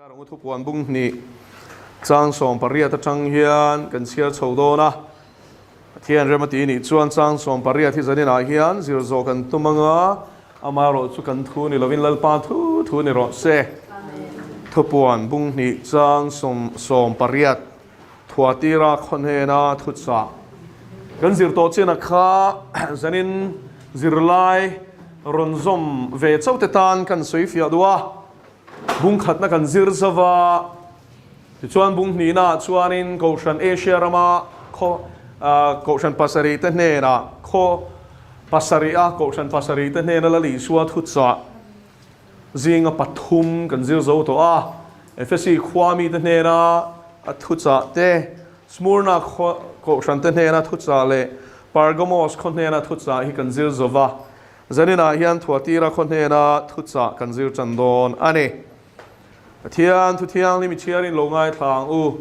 Chhiar ang u thupuan bung hnih chang 18 atang hian kan chhiar chho dawn a. Pathian rem a tih nih chuan chang 18 hi zaninah hian zir zawh kan tum ang a, amaherawh chu kan thu ni lovin Lalpa thu thu ni rawh se. Thupuan bung hnih chang 18 Thuatira khaw hnena thuchah kan zir tawh chin a kha zanin zirlai rawn zawm ve chauh te tan kan sawi fiah duh a. Bung khatna kan zir zova, tichuan bung hnihnaah chuanin Kohhran Asia rama khaw Kohhran pasarih te hnenah khaw pasariha Kohhran pasarih te hnena Lal Isua thuchah zinga pathum kan zir zo tawh a. Efesi khua mite hnena a thuchah te, Smurna khua Kohhran te hnena thuchah leh Pergamos khaw hnena thuchah hi kan zir zova. Zaninah hian Thuatira khaw hnena thuchah kan zir tan dawn a ni. Pathian thu thianghlim i chhiarin lo ngaithla ang u.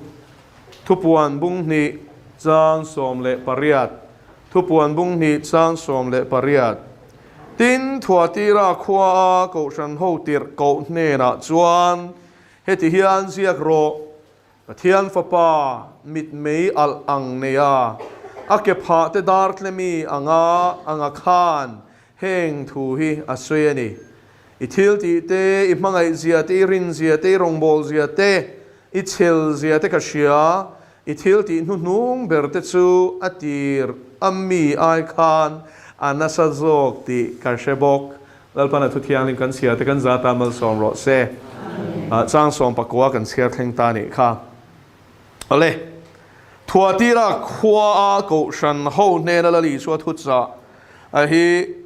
Thupuan bung hnih chang 18 Thupuan bung hnih chang 18 Tin, Thuatira khua a Kohhran ho tirh koh hnenah chuan heti hian ziak rawh, Pathian Fapa mitmei alh ang nei a, a ke phah te dar tlemi anga anga khan heng thu hi a sawi a ni. I thil tih te, i hmangaih zia te, i rin zia te, i rawngbâwl zia te, i chhel zia te ka hria, i thil tih hnuhnung ber te chu a tir a mi ai khan a nasa zawk tih ka hre bawk. Lalpan a thu thianghlim kan chhiar te kan zat a malsawm rawh se. Chang 19 kan chhiar thleng ta nih kha. Awle. Thuatira khua a Kohhran ho hnena Lal Isua thuchah a hi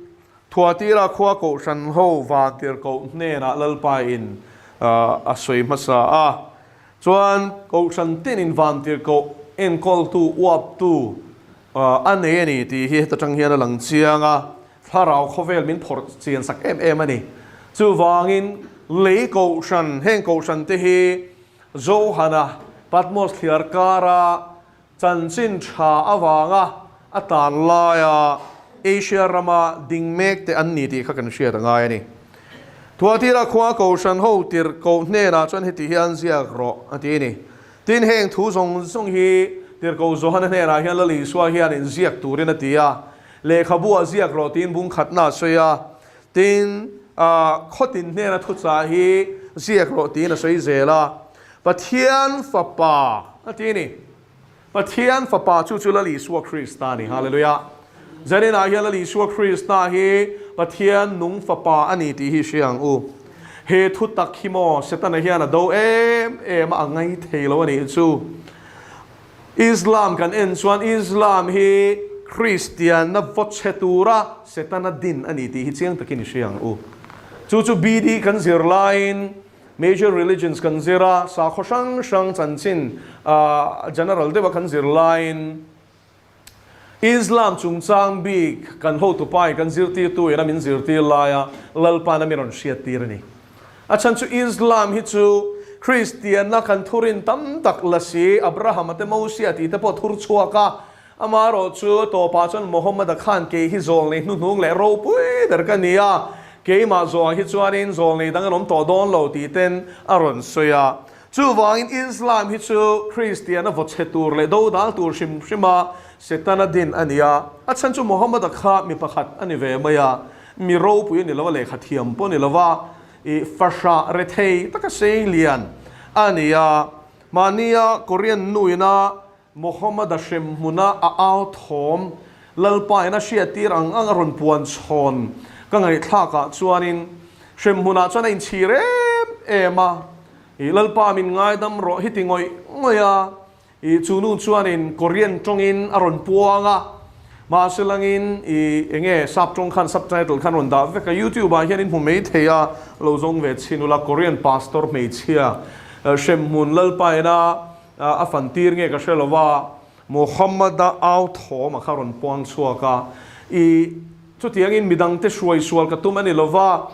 Thuatira khua Kohhran ho vantir koh hnenah Lalpa in a sawi hmasa a. Chuan Kohhran tinin vantir koh enkawltu uaptu a nei a ni tih hi heta tang hian a lang chiang a. Thlarau khawvel min phawrh chian sak em em a ni. Chuvangin lei kohhran, heng kohhran te hi Johana Patmos thliar kara chanchin tha avanga a tan laia Asia rama ding mek te an ni tih kha kan hriat a ngai a ni. Thuatira khua kohhran ho tirh koh hnenah chuan heti hian ziak rawh a ti a ni. Tin, heng thu zawng zawng hi tirhkoh Johana hnenah hian Lal Isua hian inziak turin a ti a. Lehkhabu a ziak rawh tiin bung khatna a sawi a, tin, khawtin hnena thuchah hi ziak rawh tiin a sawi zel a. Pathian Fapa a ti a ni. Pathian Fapa chu chu Lal Isua Krista a ni. Hallelujah! Zaninah hian Lal Isua Krista hi Pathian nung Fapa a ni tih hi hria ang u. He thu tak hi maw Setana hian a do em em a, a ngai thei lo a nih chu. Islam kan en chuan Islam hi Kristianna vaw chhe tura Setana din a ni tih hi chiang takin i hria ang u. Chu chu BD kan zir laiin Major Religions kan zir a, sakhaw hrang hrang chanchin general deuha kan zir laiin Islam chungchang bik kan hotupain kan zirtirtu ina min zirtir laia Lalpa'n a mi rawn hriattir a ni. A chhan chu Islam hi chu Kristianna kan thurin tam tak la si, Abraham-a te Mosia tih te pawh thur chhuak a, amaherawh chu tawpah chuan Muhammad-a khan kei hi zawlnei hnuhnung leh ropui ber ka ni a, keimah zawhah hi chuanin zawlnei dang an awm tawh dawn lo tih ten a rawn sawi a. Chuvangin Islam hi chu Kristianna vaw chhe tur leh dodal tur hrim hrima Setana din a ni a, a chhan chu Muhammad-a kha mi pakhat a ni ve mai a, mi ropui a ni lo a, lehkha thiam pawh a ni lo a, i fahrah rethei taka sei lian a ni a. Mahnia Korean nuina Muhammad-a hrem hmuna a au thawm Lalpa in a hriattir ang ang a rawn puan chhawn ka ngaihthlakah chuanin hrem hmunah chuan a inchhir em em a, i Lalpa min ngaidam rawh hi ti ngawih ngawih a, i chu nu chuanin Korean tawngin a rawn puang a, mahse langin i enge sap tawng khan subtitle khan rawn dah vek a, YouTube ah hian in hmu mai thei a, lo zawng ve chhin ula Korean pastor hmeichhia hrem hmun Lalpa ina A fan tir nge ka hre lo va, Muhammad-a au thawm a kha rawn puang chhuak a, I chutiangin midangte hruai sual ka tum a ni lo va,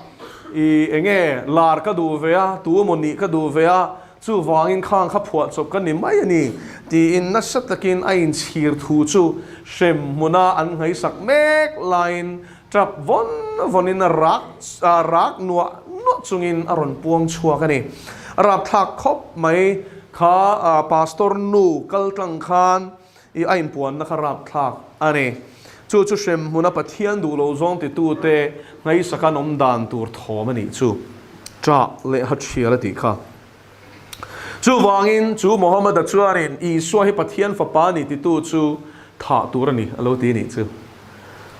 i enge lar ka duh ve a, tu emaw nih ka duh ve a, chuvangin khang kha phuah chawp ka ni mai a ni, tiin nasa takin a inchhir thu chu hrem hmuna an ngaihsak mek laiin tap vawn vawnin a rak a rak nuah nuah chungin a rawn puang chhuak a ni. A rapthlak khawp mai kha pastor nu kal tlang khan i a inpuanna kha rapthlak a ni. Chu chu hremhmuna Pathian duh lo zawng titute ngaihsak an awm dan tur thawm a nih chu. Ṭah leh ha ṭhial a tih kha. Chuvangin chu Mohammed-a chuanin Isua hi Pathian fapa a ni titu chu thah tur a ni a lo ti a nih chu.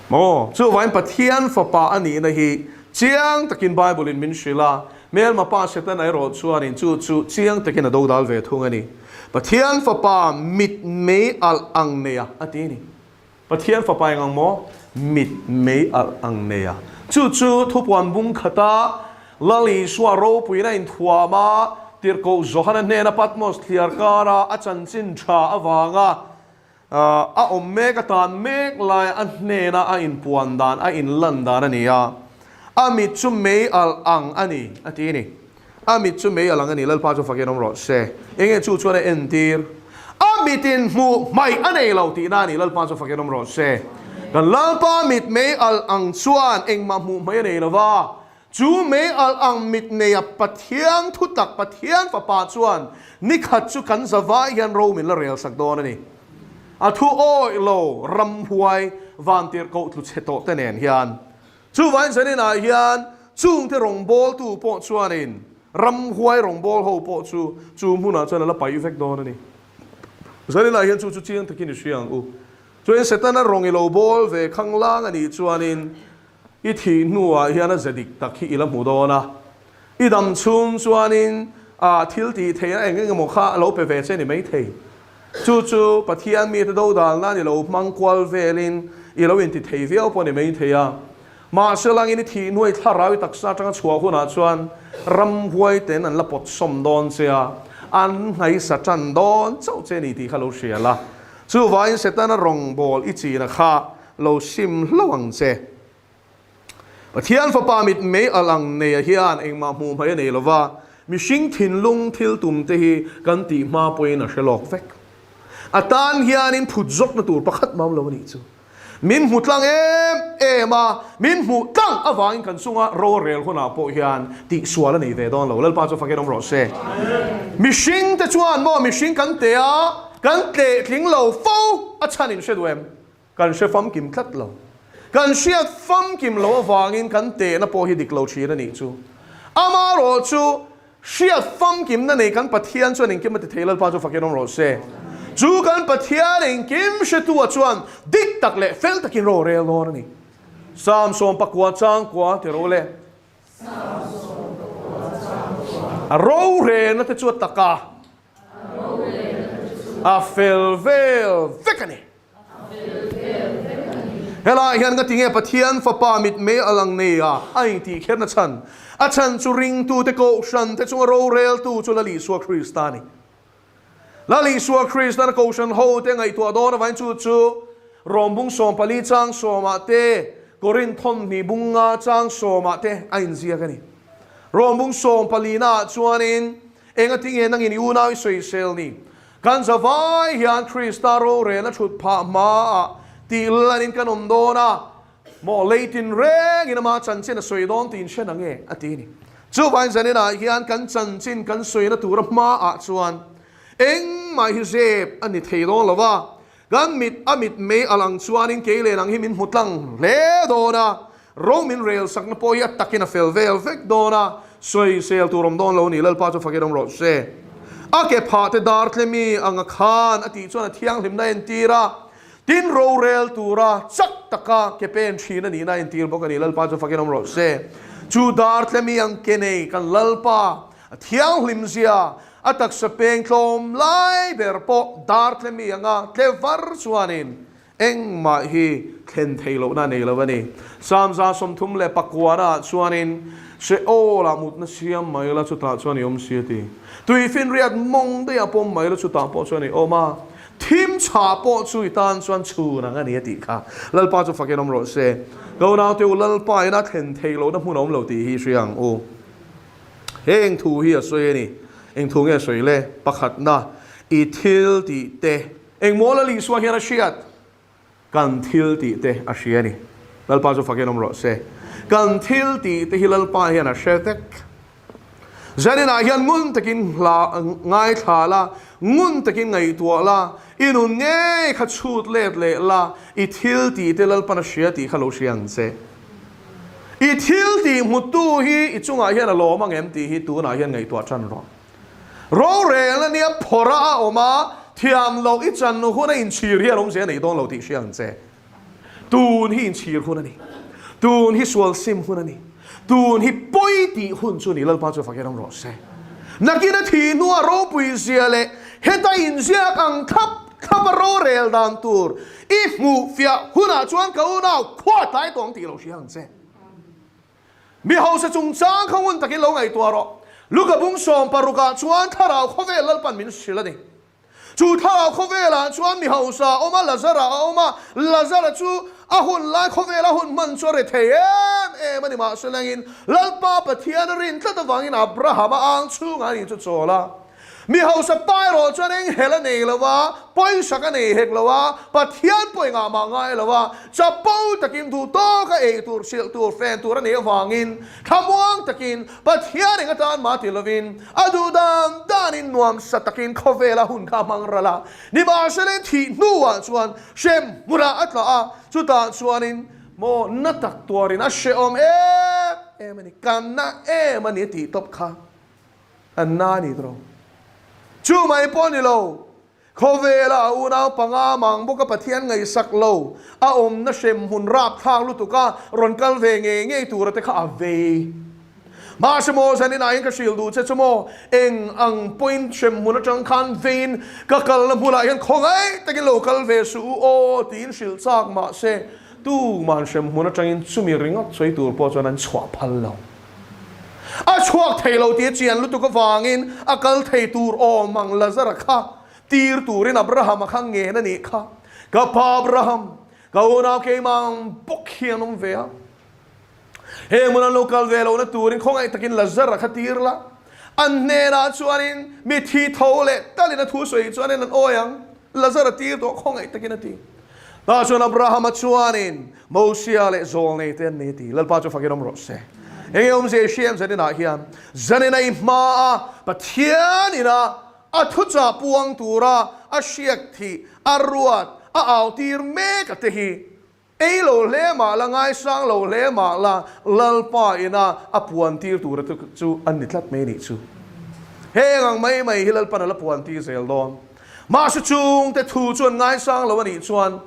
Maw? Chuvangin Pathian fapa a nihna hi chiang takin Bible-in min hrilh a, hmelma pa Setana erawh chuanin chu chu chiang takin a dodal ve thung a ni. Pathian fapa mit mei alh ang neia a ti a ni. Pathian fapa eng ang maw? Mit mei alh ang nei a. Chu chu thupuan bung khata Lal Isua ropuina inthuam a, Tirhkoh Johana hnena Patmos thliar kara a chanchin tha avanga a awm mek a tan mek laia a hnena a inpuan dan, a inlan dan a ni a. A mit chu mei alh ang a ni, a ti a ni. A mit chu mei a lang a ni, Lalpa chu fakin awm rawh se. Enge chu chuan a entir? A mitin hmuh hmaih a nei lo tihna a ni, Lalpa chu fakin awm rawh se. Kan Lalpa mit mei alh ang chuan engmah hmuh hmaih a nei lo va, chu mei alh ang mit neia Pathian thutak Pathian Fapa chuan nikhat chu kan zavai hian ro min la rel sak dawn a ni. A thu awih lo ramhuai vantirhkoh tlu chhe tawh te nen hian Chuvain zaninah hian chungte rawngbawltu pawh chuanin ramhuai rawngbâwl ho pawh chu chu hmunah chuan a la paih vek dawn a ni. Zaninah hian chu chu chiang takin i hria ang u. Chuan Setana rawng i lo bâwl ve khanglang a nih chuanin i thih hnuah hian a ze dik tak hi i la hmu dawn a. I dam chhung chuanin ah thil tih theihna eng eng emaw kha a lo pe ve che ni maithei. Chu chu Pathian mite dodal nan i lo hmang kual velin i lo inti thei viau pawh ni maithei a. Mahse langin i thih hnuai thlarau i taksa atanga chhuah hunah chuan ramhuai ten an la pawt sawm dawn che a, an nghaisa tan dawn chauh che ni tih kha lo hria la. Chuvangin Setana rawngbâwl i china kha lo sim hlauh ang che. Pathian Fapa mit mei a lang neia hian engmah hmuh hmai a nei lova, mihring thinlung thil tum te hi kan tih hma pawhin a hre lawk vek. A tan hianin phut zawkna tur pakhat mam lo a nih chu. Min hmu tlang em em a, min hmuh tlang avangin kan chunga ro a rel hunah pawh hian tihsual a nei ve dawn lo. Lalpa chu fakin awm rawh se. Mihring te chuan maw mihring kan teh a, kan tleh tling lo fo a chhan in hre duh em? Kan hre famkim tlat lo. Kan hriat famkim lo avangin kan tehna pawh hi dik lo thin a nih chu. Amaherawh chu hriat famkimna nei kan Pathian chuan engkim a ti thei Lalpa chu fakin awm rawh se. Chu kan Pathian engkim hretua chuan dik tak leh fel takin ro a rel dawn a ni. Psalm 14 changkua ti ro le. A rorelna te chu a taka a fel vel vek a ni. Helaiah hian nga tinge Pathian Fapa mitmei a lang nei a, a intih kherna chhan? A chhan chu ringtute kohhran te chunga roreltu chu Lal Isua Krista a ni. Lal Isua Kristan a kohhran hote ngaihtuah dawn avangin chu chu Rom bung 14 chang sawmah te, Korinth thawmhnih bung nga chang sawmah te a inziak a ni. Rom bung 14 naah chuanin engatinge nangin i unau i sawisel ni? Kan zavai hian Krista rorel a thut phah hmaah tih lanin kan awm dawn a, maw lei tinrengin ama chanchin a sawi dawn tih in hre nange a ti a ni. Chuvangin zaninah hian kan chanchin kan sawina tura hmaah chuan engmah hi zep a ni thei dawn lo va, kan mit a mit mei a lang chuanin kei leh nang hi min hmu tlang hle dawn a, ro min rel sakna pawh hi a takin a fel vel vek dawn a, sawisel tur awm dawn lo a ni, Lalpa chu fakin awm rawh se. A ke phah te dar tlemi ang a khan a tih chuan a thianghlimna a entir a, tin rorel tura chak taka ke pen thin a nihna a entir bawk a ni, Lalpa chu fakin awm rawh se. Chu dar tlemi ang ke nei kan Lalpa a thianghlim zia, a taksa peng tlawm lai ber pawh dar tlemi anga tle var chuanin Engmah hi thlen thei lohna a nei lo a ni. Psalm 39 ah chuanin, Sheol-ah mutna siam mai la chutah chuan i awm si a ti. Tuifinriat mawng daihah pawm mai la chutah pawh chuan i awm a, thim chhah pawh chu i tan chuan chhun ang a ni a tih kha. Lalpa chu fakin awm rawh se. Ka unaute u, Lalpa ina thlen thei lohna hmun a awm lo tih hi hria ang u. Heng thu hi a sawi a ni. Eng thu nge a sawi le? Pakhatna, i thil tih te Engmaw Lal Isua hian a hriat? Kan thil tih te a hria a ni. Lalpa chu fakin awm rawh se. Kan thil tih te hi Lalpa hian a hre vek. Zaninah hian ngun takin hla ngaithla la, ngun takin ngaihtuah la, i nun ngei kha chhut let leh la, i thil tih te Lalpan a hria tih kha lo hria ang che. I thil tih hmutu hi i chungah hian a lawm ang em tih hi tunah hian ngaihtuah tan rawh. Rorel a nia phawrh a awm a, thiam loh i chan hun a inchhir hian awmzia a nei dawn lo tih hria ang che. Tun hi inchhir hun a ni. Tun hi sual sim hun a ni. Tun hi pawi tih hun chu a ni. Lalpa chu fak in awm rawh se. Nakin a thih hnua ropui zia leh heta inziak ang thlap thlap a rorel dan tur i hmuh fiah hunah chuan ka unau khua tlai tawng tih lo hria ang che. Mi hausa chungchang kha ngun takin lo ngaihtuah rawh. Luka bung 16 ah chuan thlarau khawvel Lalpan min hrilh a ni. Chu thlarau khawvelah chuan mi hausa a awm a, Lazara a awm a. Lazara chu a hun lai khawvela hun hman chu a ri thei em em a ni. Mahse lengin Lalpa Pathian a rin tlat avangin Abrahama ang chhungah ani chu chawl a. Mi hausa pa erawh chuan eng hel a nei lo a, pawisak a nei hek lo a, Pathian pawh engah mah ngai lo a, chapo takin duh tawka ei tur, hrilh tur, fen tur a nei avangin thlamuang takin Pathian eng atan mah ti lovin a duh dan danin nuamsa takin khawvela hun kha a hmang ral a. Nimahsela thih hnuah chuan hrem hmunah a tla a, chutah chuanin maw na tak tuarin a hrehawm em em a ni, ka na em a ni a tih tawp kha a na a ni tawh. Chu mai pawh a ni lo, Khawvela a unau panga mang bawka Pathian ngaihsak lo, a awmna hrem hmun rapthlak lutuk a rawn kal ve ngei ngei tura te kha a vei. Mahse maw zanin ah hian ka hrilh duh che chu maw, eng ang pawhin hrem hmun atang khan veiin ka kalna hmunah hian khawngaih takin lo kal ve suh u aw tiin hrilh chak mahse tuman hrem hmun atangin chumi ringawt sawi tur pawh chuan an chhuah phal lo. A chhuak thei lo tih a chian lutuk avangin a kal thei tur awm ang Lazara kha tir turin Abrahama kha ngen a nih kha. Ka pa Abraham, ka unau keimah ang bawk hi an awm ve a. Heng hmun an lo kal ve lohna turin khawngaih takin Lazara kha tir la. An hnenah chuanin mithi tho leh talin a thu sawi chuanin an awi ang. Lazara tir tawh khawngaih takin a ti. Tah chuan Abrahama chuanin Mosia leh Zawlnei te an ni a ti. Lalpa chu fakin awm rawh se. Enge awmzia i hriam zaninah hian zanin a i hmaa Pathian ina a thuchah puang tura a hriak thih, a ruat, a au tir mek a te hi ei lo hle mah la, ngaisang lo hle mah la, Lalpa ina a puan tir tura te chu an ni tlat mai nih chu. Heng ang mai mai hi Lalpan a la puan tir zel dawn. Mahse chungte thu chu an ngaisang lo a nih chuan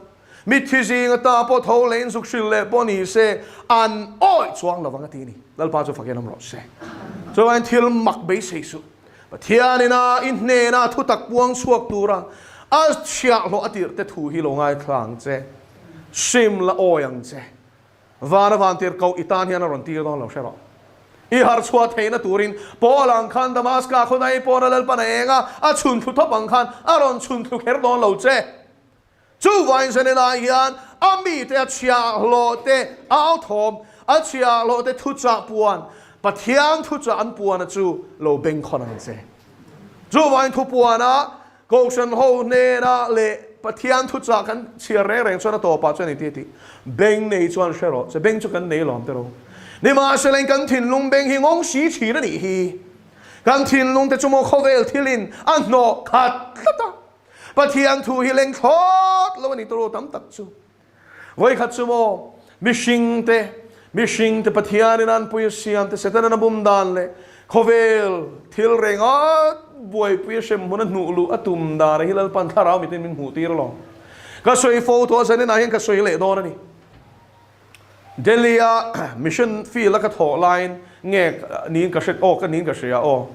mitthi zing ata pawh tho leh inzuk hrilh leh pawh ni se an awih chuang lo vang a ti a ni. Lalpa chu fakin awm rawh se. Chuan thil mak beisei suh. Pathian ina i hnena thutak puang chhuak tura a chhiahhlawh a tirhte thu hi lo ngaithla ang che. Sim la awi ang che. Van a van tir koh i tan hian a rawn tir dawn lo hre rawh. I harh chhuah theihna turin Paul ang khan Damaska khawnai pawn a Lalpan a eng a, a chhun thlu thawp ang khan a rawn chhun thlu kher dawn lo che. Chuvain Zanelai hian a mite a chhiahhlawh te au thawm, a chhiahhlawh te thuchah puan, Pathian thuchah an puana chu lo bengkhawn ang che. Chuvain thupuana Kohhran ho hnena leh Pathian thuchah kan chhiar reng reng chuan a tawpah chuan engti a tih? Beng nei chuan hre rawh che, beng chu kan nei lawm te ro. Nimahsela kan thinlung beng hi ngawng si thin a nih hi. Kan thinlung te chu maw khawvel thilin a hnawh khat tlat a. Pathian thu hi leng thlawt lo a ni tawrh tam tak chu. Vawikhat chu maw mihring te, mihring te Pathianin an pui a siam te, Setanan a bum dan leh khawvel thil renga buaipui a hrem hmun a hnuh luh a tum dan a hi Lalpan thlarau mitin min hmuh tir alawm. Ka sawi fo tawh a zaninah hian ka sawi leh dawn a ni. Delhi a mission field a ka thawh laiin nge niin ka hre aw ka niin ka hria aw.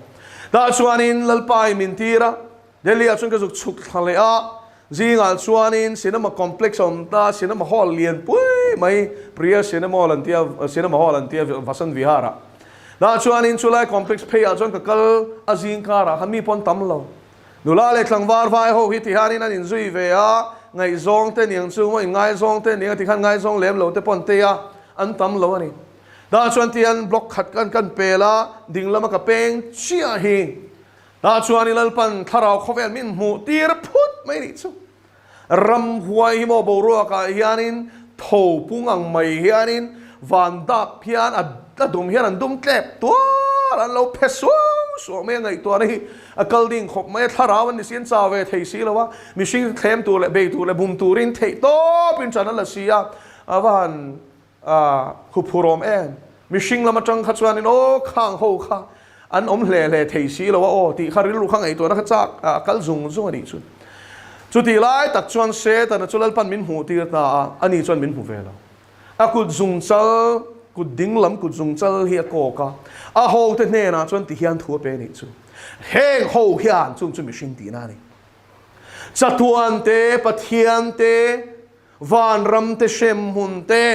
Tah chuanin Lalpa in min tir a, Delhi ah chuan ka zuk chhuk thla leh a, zingah chuanin cinema complex a awm ta, cinema hall lian pui mai, Priya Cinema Hall an tia, cinema hall an tia Vasant Vihar ah. Tah chuanin chulai complex phei ah chuan ka kal a zing karah khan mi pawn tam lo. Nula leh tlangvar vai ho hi tihianin an inzui ve a, ngaihzawng te niang chu maw inngaizawng te niang a tikhan ngaizawng lem lo te pawh an tei a, an tam lo a ni. Tah chuan tihian block khat kan kan pel a, ding lama ka peng chiah hi. Tah chuan i Lalpan thlarau khawvel min hmuh tir phut mai nih chu. Ramhuai hi maw boruakah hianin tho pung ang mai hianin van dap hian a dum hian an dum tlep tuar an lo phe suang. suah mai a, ngaihtuahna hi a kal ding khawp mai a, thlarau an ni si, an chau ve thei si lo a, mihring thlem tur leh bei tur leh bum turin theih tawpin ṭan an la si a, a va han huphur awm em? Mihring lam aṭang kha chuanin aw khang ho kha an awm hle hle thei si lo a aw tih kha rilru kha ngaihtuahna kha chak a kal zung zung a nih chu. Chutih lai tak chuan Setana chu Lalpan min hmuh tir ta a, ani chuan min hmu ve lo. A kut zung chal, kut ding lam kut zung chal hi a kawk a, a hote hnenah chuan ti hian thu a pe nih chu. Heng ho hian chung chu mihring tihna a ni. Chatuan te, Pathian te, Vanram te hrem hmun te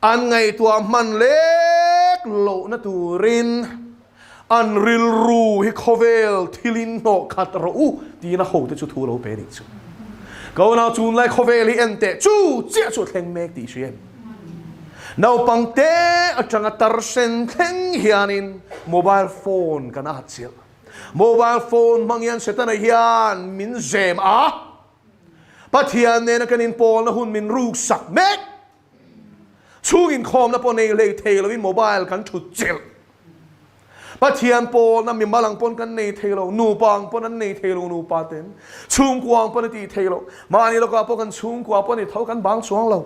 an ngaihtuah hman lek lohna turin an rilru hi khawvel thilin hnawh khat rawh u tiin a hote chu thu lo pe nih chu. Ka unau chunlai khawvel hi en teh chu chiah chu a thleng mek tih hria em? Naupang te atanga tarsen thleng hianin mobile phone kan at chiah. Mobile phone hmang hian Setana hian min zem a. Pathian nena kan inpawlna hun min ruksak mek. Chhung inkhawmna pawh nei hlei thei loin mobile kan thut chelh. Pathian pawlna mimal ang pawn kan nei thei lo, nupa ang pawn an nei thei lo nupa ten. Chhungkua ang pawn a tih thei lo. Mahni lawkah pawh kan chhungkua pawh a ni tho kan bang chuang lo.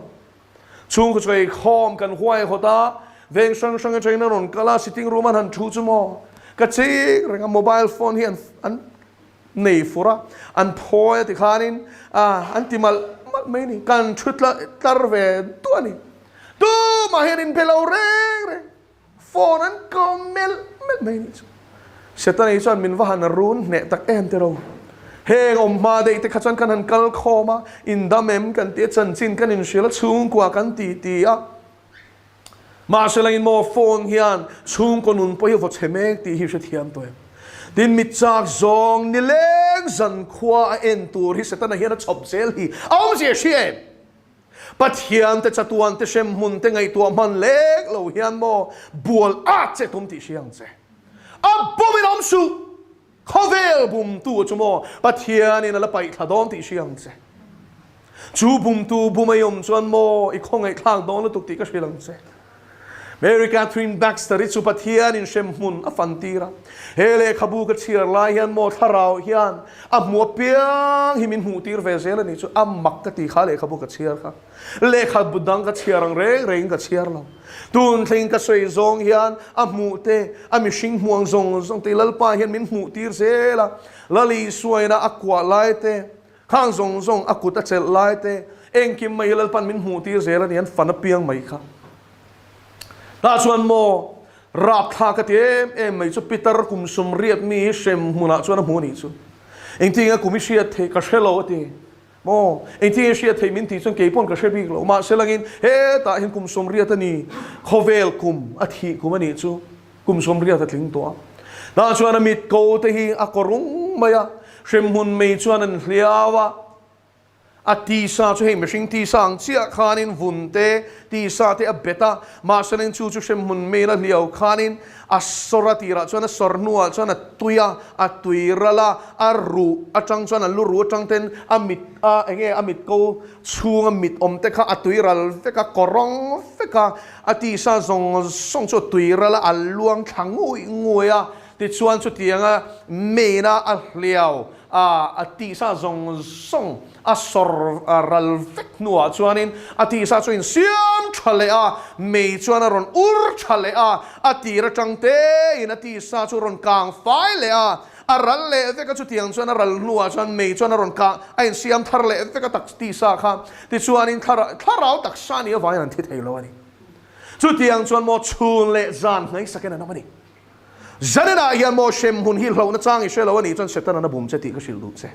Chhungkaw chu eikhawm kan huaihawt a, veng hrang hrang atangin a rawn kal a, sitting room an han thu chu maw ka chik reng a, mobile phone hi an nei fur a, an phawi a tikhanin an ti malh malh mai a ni, kan thu tlar ve duah a ni. Tumah hian inbe lo reng reng, phone an kawm melh melh mai a nih chu. Setana hi chuan min va han run hneh tak em te ro. Heng awm hma daih te kha chuan kan han kal khawm a, indam em kan tih a, chanchin kan inhrilh a, chhungkua kan ti ti a. Mahse langin maw phone hian chhungkaw nun pawh hi vaw chhe mek tih hi hrethiam tawh em? Tin mit chak zawng nileng zan khua a en tur hi Setana hian a chhawp zel hi a awmzia hria em? Pathian te chatuan te hrem hmun te ngaihtuah hman lek lo hian maw bual at che tum tih hria ang che. A bum in awm suh! Khawvel bumtu chu maw Pathianin a la paih thla dawn tih hria ang che. Chu bumtu bum a i awm chuan maw i khawngaihthlak dawn lutuk tih ka hrilh ang che. Mary Catherine Baxter i chu Pathianin hremhmun a fan tir a. He lehkhabu ka chhiar lai hian maw thlarau hian a hmu apiang hi min hmuh tir ve zel a nih chu a mak ka ti kha lehkhabu ka chhiar kha. Lehkhabu dang ka chhiar ang reng rengin ka chhiar lo. Tun thleng ka sawi zawng hian a hmuh te, a mihring hmuang zawng zawng te Lalpa hian min hmuh tir zel a. Lal Isuaina a kuah lai te, khang zawng zawng a kut a chelh lai te, engkim mai hi Lalpa'n min hmuh tir zel a ni, an fan apiang mai kha. Tah chuan maw rapthlak a ti em em mai chu Peter kum sumriat mi hi hrem hmunah chuan a hmu a nih chu. Engtin nge kum i hriat theih ka hre lo a ti. Maw, engtin nge hriat theih min tih chuan kei pawn ka hre bik lo. Mahse langin hetah hian kum 80 a ni, khawvel kum a thih kum a nih chu kum 80 a tling tawh a. Tah chuan a mit ko te hi a kaw rung mai a, hremhmun mei chuan an hliau a. A tisa chu hei mihring tisa ang chiah khanin vun te, tisa te a bet a, mahse leng chu chu hremhmun meiin a hliau khanin a sawr a tirah chuan a sawr hnuah chuan a tui a, a tui ral a, a ruh atang chuan a lu ruh atang ten a mit a enge a mit ko chhunga mit awm te kha a tui ral vek a, kawrawng vek a, a tisa zawng zawng chu a tui ral a, a luang thla ngawih ngawih a, tichuan chutianga main a a hliau a a tisa zawng zawng a sawr ral vek hnuah chuanin a tisa chu insiam tha leh a, mei chuan a rawn ur tha leh a, a tir atang tein a tisa chu rawn kang fai leh a, a ral leh vek a, chutiang chuan a ral hnuah chuan mei chuan a rawn kang a insiam thar leh vek a tak tisa kha, tichuanin thlarau taksa nih avangin an thi thei lo a ni. Chutiang chuan maw chhun leh zan hnaihsakin an awm a ni. Zaninah hian maw hremhmun hi hlauhna chang i hre lo a nih chuan Satan-an a bum che tih ka hrilh duh che.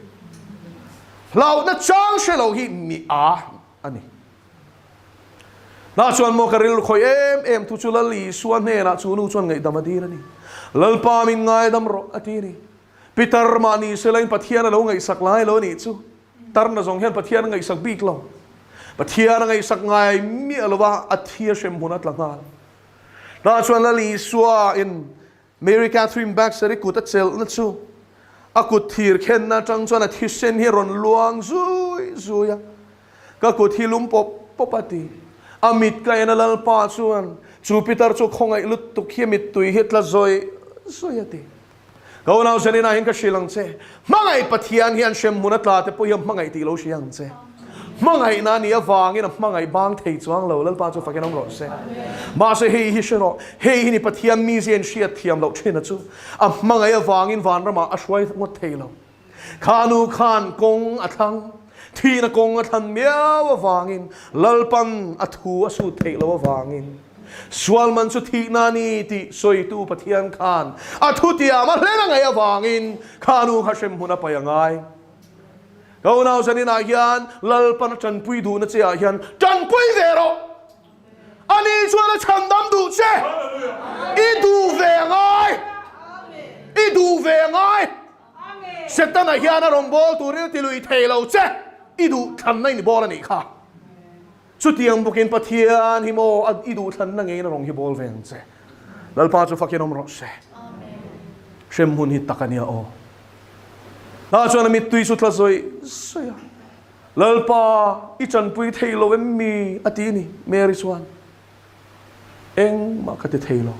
Hlauhna chang hre lo hi mi a a ni. Tah chuan maw ka rilru khawih em em thu chu Lal Isua hnenah chu nu chuan ngaihdam a dil a ni. Lalpa min ngaidam rawh a ti a ni. Peter mahni selain Pathian a lo ngaihsak lai lo a nih chu. Tarna zawng hian Pathian a ngaihsak bik lo. Pathian a ngaihsak ngai miah lo va, a thi a hremhmun a tla nghal. Tah chuan Lal Isua in Mary Catherine Baxter i kut a chelhna chu a kut thir khenna atang chuan a thisen hi a rawn luang zui zui a, Ka kut hi lum pawp pawp a ti. A mit ka en a Lalpa chuan chu Peter chu khawngaih lutuk hi a mittui hi a tla zawih zawih a ti. Ka unau Selina hian ka hrilh ang che, hmangaih Pathian hian hremhmun a tla te pawh hi a hmangaih tih lo hria ang che. Hmangaihna a nih avangin a hmangaih bang thei chuang lo, Lalpa chu fakin awm rawh se. Mahse hei hi hre rawh, hei hi ni Pathian mizia in hriat thiam loh thin a chu, a hmangaih avangin vanramah a hruai ngawt thei lo. Kha nu khan kawng a thlang, thihna kawng a thlan miau avangin Lalpan a thu a sut theih loh avangin sual man chu thihna a ni tih sawitu Pathian khan a thutiam a hlen a ngaih avangin kha nu kha hremhmun a paih a ngai. Ka unau zaninah hian Lalpan a tanpui duhna che ah hian tanpui ve rawh! Ani chuan a chhandam duh che. I duh ve a ngai. I duh ve a ngai. Setana hian a rawn bawl turin a ti lui thei lo che. I duh thlanna i ni bawl a nih kha. Chutiang bawkin Pathian hi maw i duh thlanna ngeiin a rawn hi bawl ve ang che. Lalpa chu fakin awm rawh se. Hremhmun hi tak a nia aw. Tah chuan a mittui chu tla zawih zawih a. Lalpa, i chanpui thei lo em mi? a ti ni. Mary chuan, Engmah ka ti thei lo.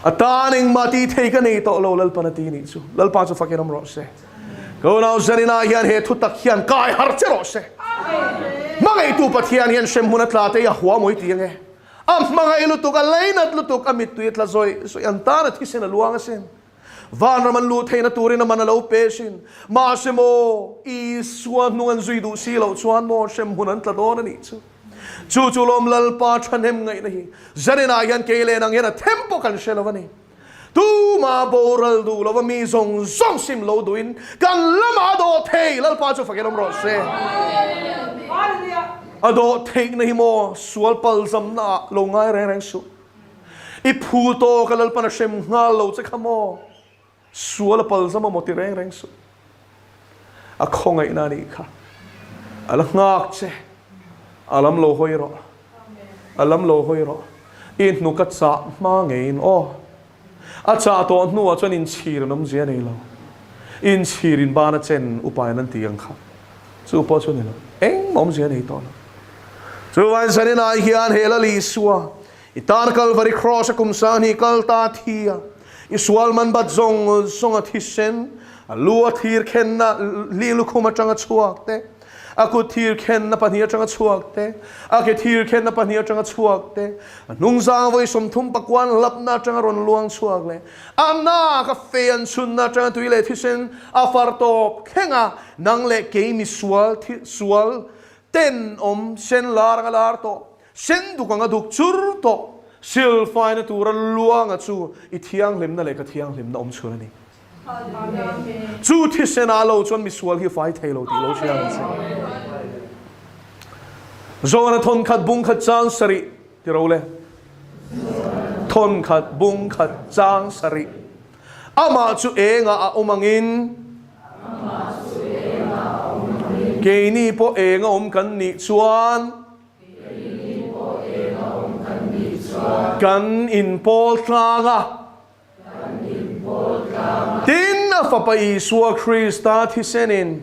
A tan engmah tih thei ka nei tawh lo, Lalpan a ti nih chu. Lalpa chu fakin awm rawh se. Ka unau Zarina hian he thutak hian kai har che rawh se. Hmangaihtu Pathian hian hremhmun a tla te hi a hua mawi ti ange. A hmangaih lutuk, a leinat lutuk, a mittui a tla zawih zawih, an tan a thisen a luang asin. Vanram an luh theihna turin a man a lo pe sin. Mahse maw, Isua hnung an zui duh si loh chuan maw hremhmun an tla dawn a nih chu. Chu chu lawm Lalpa thahnem ngaihna hi Zaninah hian kei leh nang hian a them pawh kan hre lo a ni. Tuma boral duh lova mi zawng zawng sim lo duhin kan lamah a dawh thei, Lalpa chu fakin awm rawh se. A dawh theihna hi maw sual palzamna ah lo ngai reng reng suh. I phu tawk a Lalpan a hrem nghal lo che kha maw? Sual a palzam a maw ti reng reng suh. A khawngaihna a nih kha. A la nghak che. A lam lo hawi rawh. A lam lo hawi rawh. I hnuk a chah hma ngeiin aw. A chah tawh hnuah chuan inchhir an awmzia a nei lo. Inchhir in ban a chen upain an ti ang kha. Chu pawh chu a ni lo. Engmah awmzia a nei tawh lo. Chuvain zaninah hian he Lal Isua i tan Kalvari Kraws a kum sang hi kal ta thi a, i sual man bat zawng zawng a thisen, a lu a thir khenna hling lukhum atanga chhuak te, a kut thir khenna pahnih atanga chhuak te, a ke thir khenna pahnih atanga chhuak te, a hnungzang vawi 30 pakuan hlapna atanga rawn luang chhuak leh a nak a fei an chhunna atanga tui leh thisen a far tawp thleng a, nang leh kei mi sual thi sual ten awm sen lar anga lar tawh, sen duk anga duk chur tawh, silfaina tura luanga chu i thianghlimna leh ka thianghlimna awm chhun a ni. Chu thisen ah lo chuan misual hi fai thei lo tih lo hria ang che. Johana thawn khat bung khat chang sarih ti ro le. Thawn khat bung khat chang sarih. Amah chu engah a awm angin keini pawh eng a awm kan nih chuan kan inpawl tlang a. Tin, a Fapa Isua Krista thisenin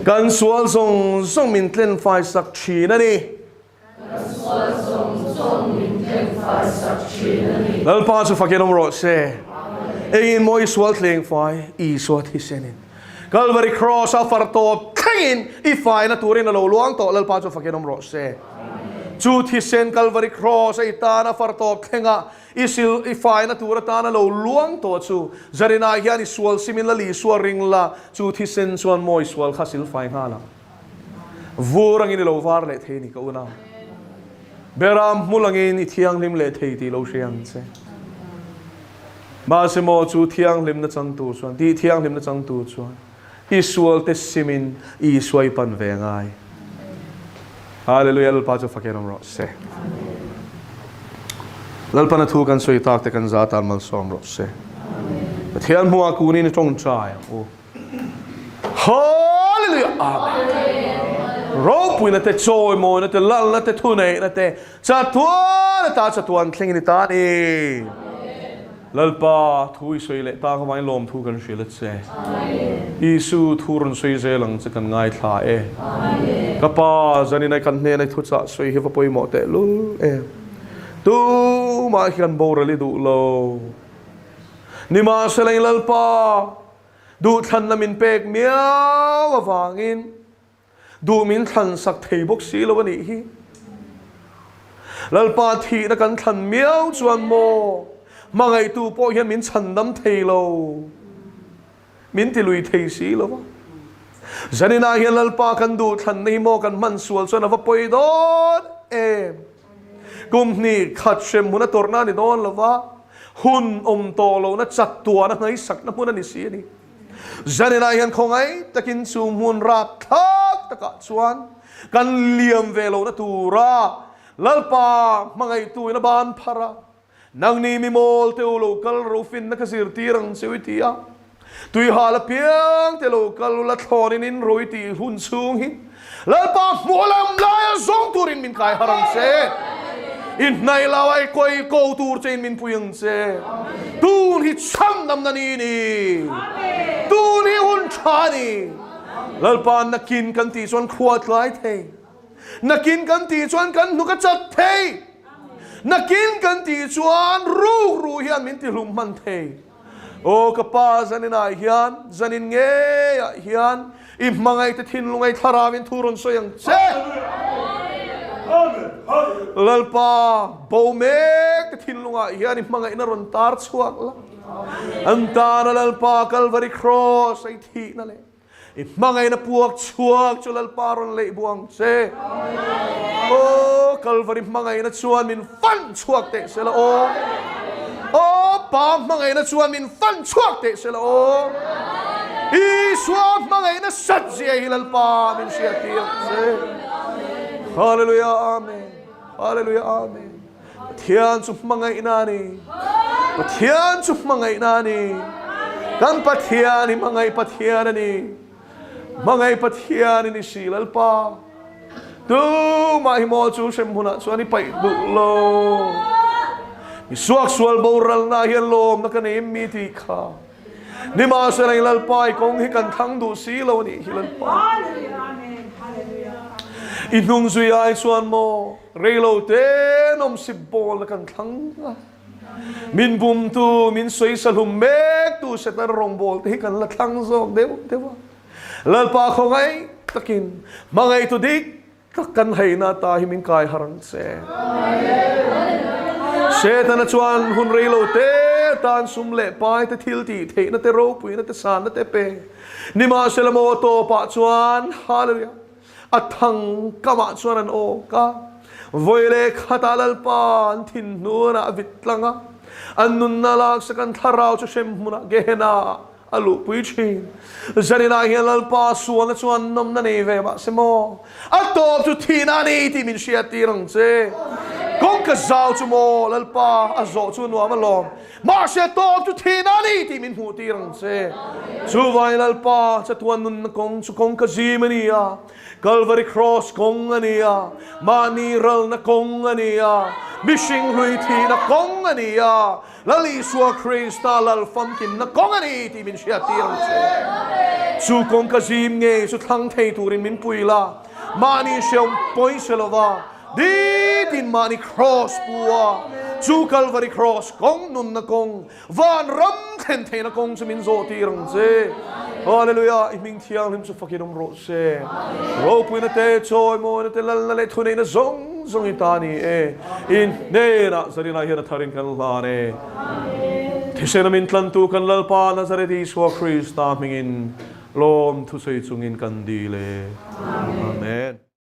kan sual zawng zawng min tlenfaisak thin a ni. Lalpa chu fakin awm rawh se. Engin maw i sual tlengfai Isua thisenin Calvary Cross a far tawp thlengin i faina turin a lo luang tawh Lalpa chu fakin awm rawh se. Chu thisen Calvary Cross a i tana far tawp thlenga i sil i faina tur atana lo luang tawh chu Zarinah hian i sual simin la Isua ring la chu thisen chuan mawi sual kha sil fai nghal ang. Vur angin i lo var leh thei ni ka unau. Beram hmul angin i thianghlim leh thei tih lo hria ang che. Mahse maw chu thianghlimna changtu chuan, tih thianghlimna changtu chuan i sualte simin Isua i pan ve ngai. Hallelujah Lalpa chu fakin awm rawh se. Lalpana thu kan sawi tak te kan za tan malsawm rawh se. Pathian hmuah kunin i tawngtai ang u. Hallelujah Amen. Ropuina te chawimawina te lalna te thuneihna te chatuan ata chatuan thlengin i ta ni. Lalpa thu i sawi leh tak avangin lawm thu kan hrilh a che. Isu thu rawn sawi zel ang che kan ngaithla e. Ka pa zanin ai kan hnena i thuchah sawi hi va pawimawh teh lul em. Tu. tumah hian boral i duh lo. Nimahsela i Lalpa duhthlanna min pek miau avangin duh min thlan sak thei bawk si lo a nih hi. Lalpa thihna kan thlan miau chuan maw hmangaihtu pawh hian min chhandam thei lo. Min ti lui thei si lo va. Zaninah hian Lalpa kan duh thlanna hi maw kan hman sual chuan a va pawi dawn em? Kum hnih khat hrem hmun a tawrhna a ni dawn lo va, hun awm tawh lohna chat tuahna ngaihsakna hmun a ni si a ni. Zaninah hian khawngaih takin chu hmun rap thlak takah chuan kan liam ve lohna tura Lalpa hmangaihtuin a ban phar a, Nangni mi mawl te u lo kal ro finna ka zirtir ang che u i ti a, tuihal apiang te lo kal ula thlawnin in ro i tih hun chhung hi Lalpa hmuh lam laia zawng turin min kai har ang che. I hnaih lo a i kawi ko tur che in min pui ang che. Tun hi chhandamna ni ni. Tun hi hun tha a ni. Lalpa nakin kan tih chuan khua tlai thei. Nakin kan tih chuan kan hnuk a chat thei. Nakin kan tih chuan rukru hian min tihlum hman thei. Aw ka pa zaninah hian, zanin ngeiah hian i hmangaihte thinlungai thlarauin thu rawn sawi ang che. Lalpa bo mekte thinlungah hian i hmangaihna rawn tar chhuak la. An tana Lalpa Kalvari Kraws a i thihna leh I hmangaihna puak chhuak chu Lalpa rawn leih buang che. Aw Kalvari hmangaihna chuan min fan chhuak teh se la aw. Aw Pa hmangaihna chuan min fan chhuak teh se la aw. Isua hmangaihna sat zia hi Lalpa min hriattir che. Hallelujah Amen. Hallelujah Amen. Pathian chu hmangaihna a ni. Pathian chu hmangaihna a ni. Kan Pathian hi hmangaih Pathian a ni. Hmangaih Pathian i ni si Lalpa. Tumah hi maw chu hrem hunah chuan i paih duh lo. Mi suaksual boralna hian lawmna ka nei em mi tih kha. Nimahsela i Lalpa i kawng hi kan thlang duh si lo a nih hi Lalpa. I hnung zui ai chuan maw reilo te nawmsip bawl na kan thlang a. Min bumtu, min sawisa hlum mektu Satan rawngbâwl te hi kan la thlang zawk deuh deuh a. Lalpa khawngaih takin hmangaihtu dik Tak kan heina ta hi min kai har ang che. Setana chuan hun rei lo te tan sum leh pai te thil tih theihna te ropuina te sanna te pe. Nimahsela maw tawpah chuan Hallelujah a thang kamah chuan an awk a. Vawi leh khatah Lalpa an thin hnunah a vit tlang a. An nunna laksak an thlarau chu hrem hmunah Gehenna ah A luhpui thin. Zaninah hian Lalpa sualna chuan nawmna nei ve mahse maw? A tawp chu thihna a ni tih min hriattir ang che. Kawngka zau chu maw Lalpa a zawh chu nuam alawm. Mahse a tawp chu thihna a ni tih min hmuhtir ang che. Chuvangin Lalpa chatuan nunna kawng chu kawngka zim a ni a, Kalvari Kraws kawng a ni a, mahni ralna kawng a ni a, mihring hlui thihna kawng a ni a, Lal Isua Krista Lal famkimna kawng a ni tih min hriattir ang che. Chu kawng ka zim ngei chu thlang thei turin min pui la, mahni hreawm pawi hre lova, nitin mahni kraws pu a, chu Kalvari kraws kawng nunna kawng, van ram thlen theihna kawng chu min zawhtir ang che. Hallelujah! I hming thianghlim chu fakin awm rawh se. Ropuina te, chawimawina te, lalna leh thuneihna zawng zawng i ta ni e. In hnenah Zarina hian a tharin kan hlan e. Thisena min tlantu kan Lalpa Nazareth Isua Krista hmingin lawm thusawi chungin kan dil e. Amen.